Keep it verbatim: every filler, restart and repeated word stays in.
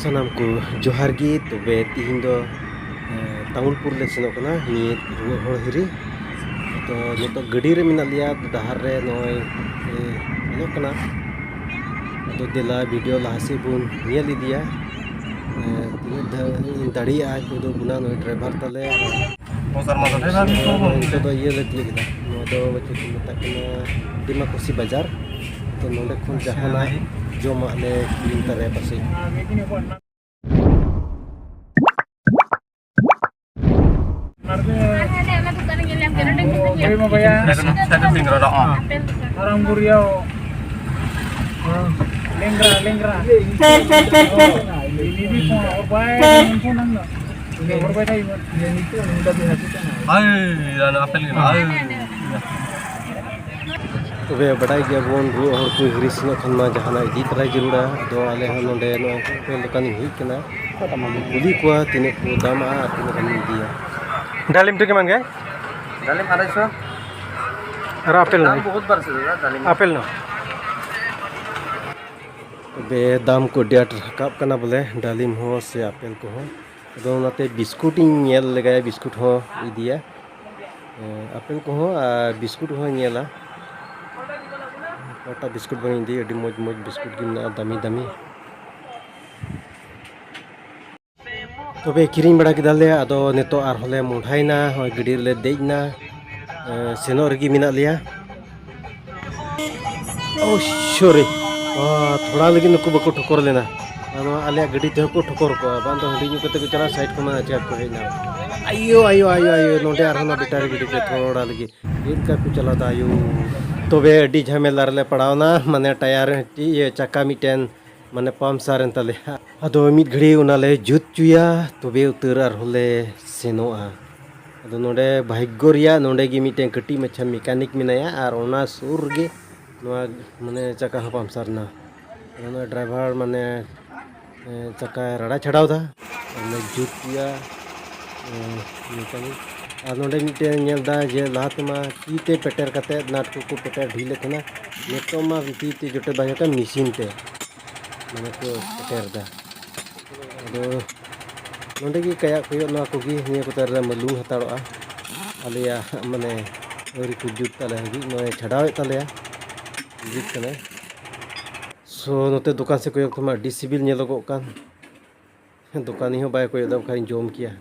ᱥᱟᱱᱟᱢ ᱠᱚ ᱡᱚᱦᱟᱨ ᱜᱮ᱾ ᱛᱚᱵᱮ ᱛᱤᱦᱤᱧ ᱫᱚ, ᱮ, ᱛᱟᱢᱩᱞᱯᱩᱨ ᱞᱮ ᱥᱮᱱᱚᱜ ᱠᱟᱱᱟ, ᱢᱤᱫ ᱨᱩᱣᱟᱹᱜ ᱦᱚᱲ ᱦᱤᱨᱤ᱾ ᱛᱚ ᱱᱤᱛᱚᱜ ᱜᱟᱹᱰᱤ ᱨᱮ ᱢᱮᱱᱟᱜ ᱞᱮᱭᱟ, ᱰᱟᱦᱟᱨ ᱨᱮ ᱱᱚᱜᱼᱚᱭ, ᱮ, ᱥᱮᱱᱚᱜ ᱠᱟᱱᱟ᱾ ᱟᱫᱚ ᱫᱮᱞᱟ ᱵᱷᱤᱰᱤᱭᱳ ᱞᱟᱦᱟ ᱥᱮᱫ ᱵᱚᱱ ᱧᱮᱞ ᱤᱫᱤᱭᱟ᱾ ᱮ, ᱛᱤᱱᱟᱹᱜ ᱫᱷᱟᱹᱵᱤᱡ ᱫᱟᱲᱮᱭᱟᱜᱼᱟ ᱠᱚᱫᱚ ᱵᱚᱱᱟ ᱱᱩᱭ ᱰᱨᱟᱭᱵᱷᱟᱨ ᱛᱟᱞᱮ᱾ ᱱᱤᱛᱚᱜ ᱫᱚ ᱤᱭᱟᱹ ᱞᱮ ᱛᱤᱭᱳᱜ ᱠᱮᱫᱟ, ᱱᱚᱣᱟ ᱫᱚ ᱪᱮᱫ ᱠᱚ ᱢᱮᱛᱟᱜ ᱠᱟᱱᱟ, ᱰᱤᱢᱟᱠᱩᱥᱤ ᱵᱟᱡᱟᱨ᱾ ᱛᱚ ᱱᱚᱸᱰᱮ ᱠᱷᱚᱱ ᱡᱟᱦᱟᱱᱟᱜ ᱡᱚᱢᱟᱜ ᱞᱮ ᱠᱤᱨᱤᱧ ᱛᱟᱨᱟᱭᱟ ᱯᱟᱥᱮᱡ᱾ ᱛᱚᱵᱮ ᱵᱟᱰᱟᱭ ᱜᱮᱭᱟᱵᱚᱱ, ᱨᱩᱣᱟᱹᱜ ᱦᱚᱲ ᱠᱚ ᱦᱤᱨᱤ ᱥᱮᱱᱚᱜ ᱠᱷᱟᱱ ᱢᱟ ᱡᱟᱦᱟᱱᱟᱜ ᱤᱫᱤ ᱛᱟᱨᱟᱭ ᱡᱟᱹᱨᱩᱲᱟ᱾ ᱟᱫᱚ ᱟᱞᱮ ᱦᱚᱸ ᱱᱚᱰᱮ ᱱᱚᱜᱼᱚᱭ ᱟᱯᱮᱞ ᱫᱚᱠᱟᱱᱤᱧ ᱦᱮᱡ ᱠᱟᱱᱟ᱾ ᱠᱩᱞᱤ ᱠᱚᱣᱟ ᱛᱤᱱᱟᱹᱜ ᱠᱚ ᱫᱟᱢᱟᱜᱼᱟ ᱟᱨ ᱛᱤᱱᱟᱹᱜ ᱜᱟᱱᱤᱧ ᱤᱫᱤᱭᱟ᱾ ᱰᱟᱞᱤᱢ ᱴᱷᱤᱠ ᱮᱢᱟᱱ ᱜᱮ? ᱰᱟᱞᱤᱢ ᱟᱲᱟᱭᱥᱚ᱾ ᱟᱨ ᱟᱯᱮᱞ ᱫᱟᱢ ᱱᱟᱦᱟᱜ? ᱵᱚᱦᱩᱛ ᱵᱟᱨ ᱥᱮ ᱫᱟᱫᱟ, ᱰᱟᱞᱤᱢ᱾ ᱟᱯᱮᱞ ᱱᱟᱦᱟᱜ? ᱛᱚᱵᱮ ᱫᱟᱢ ᱠᱚ ᱟᱹᱰᱤ ᱟᱸᱴ ᱨᱟᱠᱟᱵ ᱠᱟᱱᱟ ᱵᱚᱞᱮ, ᱰᱟᱞᱤᱢ ᱦᱚᱸ ᱥᱮ ᱟᱯᱮᱞ ᱠᱚᱦᱚᱸ᱾ ᱟᱫᱚ ᱚᱱᱟᱛᱮ ᱵᱤᱥᱠᱩᱴ ᱤᱧ ᱧᱮᱞ ᱞᱮᱜᱟᱭᱟ, ᱵᱤᱥᱠᱩᱴ ᱦᱚᱸ ᱤᱫᱤᱭᱟ᱾ ᱮᱸ, ᱟᱯᱮᱞ ᱠᱚᱦᱚᱸ ᱟᱨ ᱵᱤᱥᱠᱩᱴ ᱦᱚᱸ ᱧᱮᱞᱟ᱾ ᱚᱠᱟᱴᱟᱜ ᱵᱤᱥᱠᱩᱴ ᱵᱟᱝ ᱤᱫᱤ, ᱟᱹᱰᱤ ᱢᱚᱡᱽ ᱢᱚᱡᱽ ᱵᱤᱥᱠᱩᱴ ᱜᱮ ᱢᱮᱱᱟᱜᱼᱟ, ᱫᱟᱢᱤ ᱫᱟᱢᱤ᱾ ᱛᱚᱵᱮ ᱠᱤᱨᱤᱧ ᱵᱟᱲᱟ ᱠᱮᱫᱟᱞᱮ, ᱟᱫᱚ ᱱᱤᱛᱚᱜ ᱟᱨᱦᱚᱸ ᱞᱮ ᱢᱚᱦᱰᱟᱭᱮᱱᱟ, ᱱᱚᱜᱼᱚᱭ ᱜᱟᱹᱰᱤ ᱨᱮᱞᱮ ᱫᱮᱡ ᱮᱱᱟ᱾ ᱮᱸ, ᱥᱮᱱᱚᱜ ᱨᱮᱜᱮ ᱢᱮᱱᱟᱜ ᱞᱮᱭᱟ᱾ ᱳ, ᱥᱚᱨᱤ᱾ ᱚ, ᱛᱷᱚᱲᱟ ᱞᱟᱹᱜᱤᱫ ᱱᱩᱠᱩ ᱵᱟᱠᱚ ᱴᱷᱚᱠᱚᱨ ᱞᱮᱱᱟ᱾ ᱟᱨ ᱱᱚᱣᱟ ᱟᱞᱮᱭᱟᱜ ᱜᱟᱹᱰᱤ ᱛᱮᱦᱚᱸ ᱠᱚ ᱴᱷᱚᱠᱚᱨ ᱠᱚᱣᱟ, ᱵᱟᱝ ᱫᱚ ᱦᱟᱺᱰᱤ ᱧᱩ ᱠᱟᱛᱮ ᱠᱚ ᱪᱟᱞᱟᱜᱼᱟ, ᱥᱟᱭᱤᱰ ᱠᱷᱚᱱ ᱟᱪᱠᱟ ᱠᱚ ᱦᱮᱡ ᱮᱱᱟ᱾ ᱟᱭᱳ, ᱟᱭᱳ, ᱟᱭᱳ, ᱟᱭᱳ, ᱱᱚᱰᱮ ᱟᱨᱦᱚᱸ ᱚᱱᱟ ᱵᱮᱴᱟᱨᱤ ᱜᱟᱹᱰᱤ ᱛᱮ ᱛᱷᱚᱲᱟ ᱞᱟᱹᱜᱤᱫ ᱪᱮᱫ ᱞᱮᱠᱟ ᱠᱚ ᱪᱟᱞᱟᱣᱫᱟ, ᱟᱭᱳ᱾ ᱛᱚᱵᱮ ᱟᱹᱰᱤ ᱡᱷᱟᱢᱮᱞᱟ ᱨᱮᱞᱮ ᱯᱟᱲᱟᱣᱱᱟ, ᱢᱟᱱᱮ ᱴᱟᱭᱟᱨ ᱢᱤᱫᱴᱤᱡ, ᱤᱭᱟᱹ, ᱪᱟᱠᱟ ᱢᱤᱫᱴᱮᱱ ᱢᱟᱱᱮ ᱯᱟᱢᱪᱟᱨ ᱮᱱ ᱛᱟᱞᱮᱭᱟ᱾ ᱟᱫᱚ ᱢᱤᱫ ᱜᱷᱟᱹᱲᱤ ᱚᱱᱟᱞᱮ ᱡᱩᱛ ᱦᱚᱪᱚᱭᱟ, ᱛᱚᱵᱮ ᱩᱛᱟᱹᱨ ᱟᱨᱦᱚᱸ ᱞᱮ ᱥᱮᱱᱚᱜᱼᱟ᱾ ᱟᱫᱚ ᱱᱚᱰᱮ ᱵᱷᱟᱜᱽᱜᱚ ᱨᱮᱭᱟᱜ ᱱᱚᱰᱮ ᱜᱮ ᱢᱤᱫᱴᱮᱱ ᱠᱟᱹᱴᱤᱡ ᱢᱟᱪᱷᱟ ᱢᱮᱠᱟᱱᱤᱠ ᱢᱮᱱᱟᱭᱟ, ᱟᱨ ᱚᱱᱟ ᱥᱩᱨ ᱨᱮᱜᱮ ᱱᱚᱣᱟ ᱢᱟᱱᱮ ᱪᱟᱠᱟ ᱦᱚᱸ ᱯᱟᱢᱪᱟᱨ ᱮᱱᱟ᱾ ᱟᱫᱚ ᱱᱚᱣᱟ ᱰᱨᱟᱭᱵᱷᱟᱨ ᱢᱟᱱᱮ, ᱮ, ᱪᱟᱠᱟᱭ ᱨᱟᱲᱟ ᱪᱷᱟᱰᱟᱣ ᱮᱫᱟ, ᱟᱨ ᱞᱮ ᱡᱩᱛ ᱜᱮᱭᱟ, ᱮ, ᱢᱮᱠᱟᱱᱤᱠ᱾ ᱟᱨ ᱱᱚᱰᱮ ᱢᱤᱫᱴᱮᱱ ᱧᱮᱞ ᱮᱫᱟ ᱡᱮ ᱞᱟᱦᱟ ᱛᱮᱢᱟ ᱛᱤ ᱛᱮ ᱯᱮᱴᱮᱨ ᱠᱟᱛᱮ ᱱᱟᱴ ᱠᱚᱠᱚ ᱯᱮᱴᱮᱨ ᱰᱷᱤᱞ ᱮᱫ ᱛᱟᱦᱮᱱᱟ, ᱱᱤᱛᱚᱜ ᱢᱟ ᱛᱤ ᱛᱮ ᱡᱚᱴᱮᱫ ᱵᱟᱝ ᱦᱩᱭᱩᱜ ᱠᱟᱱᱟ, ᱢᱮᱥᱤᱱ ᱛᱮ ᱢᱟᱱᱮ ᱠᱚ ᱯᱮᱴᱮᱨ ᱮᱫᱟ᱾ ᱟᱫᱚ ᱱᱚᱰᱮ ᱜᱮ ᱠᱟᱭᱟᱜ ᱠᱚᱭᱚᱜ ᱱᱚᱣᱟ ᱠᱚᱜᱮ, ᱱᱤᱭᱟᱹ ᱠᱚᱛᱮ ᱨᱮ ᱢᱟᱹᱞᱩᱝ ᱦᱟᱛᱟᱲᱚᱜᱼᱟ᱾ ᱟᱞᱮᱭᱟᱜ ᱢᱟᱱᱮ ᱟᱹᱣᱨᱤ ᱠᱚ ᱡᱩᱛ ᱛᱟᱞᱮ ᱦᱟᱹᱵᱤᱡ ᱱᱚᱜᱼᱚᱭ ᱪᱷᱟᱰᱟᱣᱮᱫ ᱛᱟᱞᱮᱭᱟ, ᱡᱩᱛ ᱠᱟᱱᱟᱭ᱾ ᱥᱳ ᱱᱚᱛᱮ ᱫᱚᱠᱟᱱ ᱥᱮᱫ ᱠᱚᱭᱚᱜ ᱛᱮᱢᱟ ᱟᱹᱰᱤ ᱥᱤᱵᱤᱞ ᱧᱮᱞᱚᱜᱚᱜ ᱠᱟᱱ᱾ ᱫᱚᱠᱟᱱᱤ ᱦᱚᱸ ᱵᱟᱭ ᱠᱚᱭᱚᱜ ᱮᱫᱟ, ᱵᱟᱠᱷᱟᱱ ᱤᱧ ᱡᱚᱢ ᱠᱮᱭᱟ᱾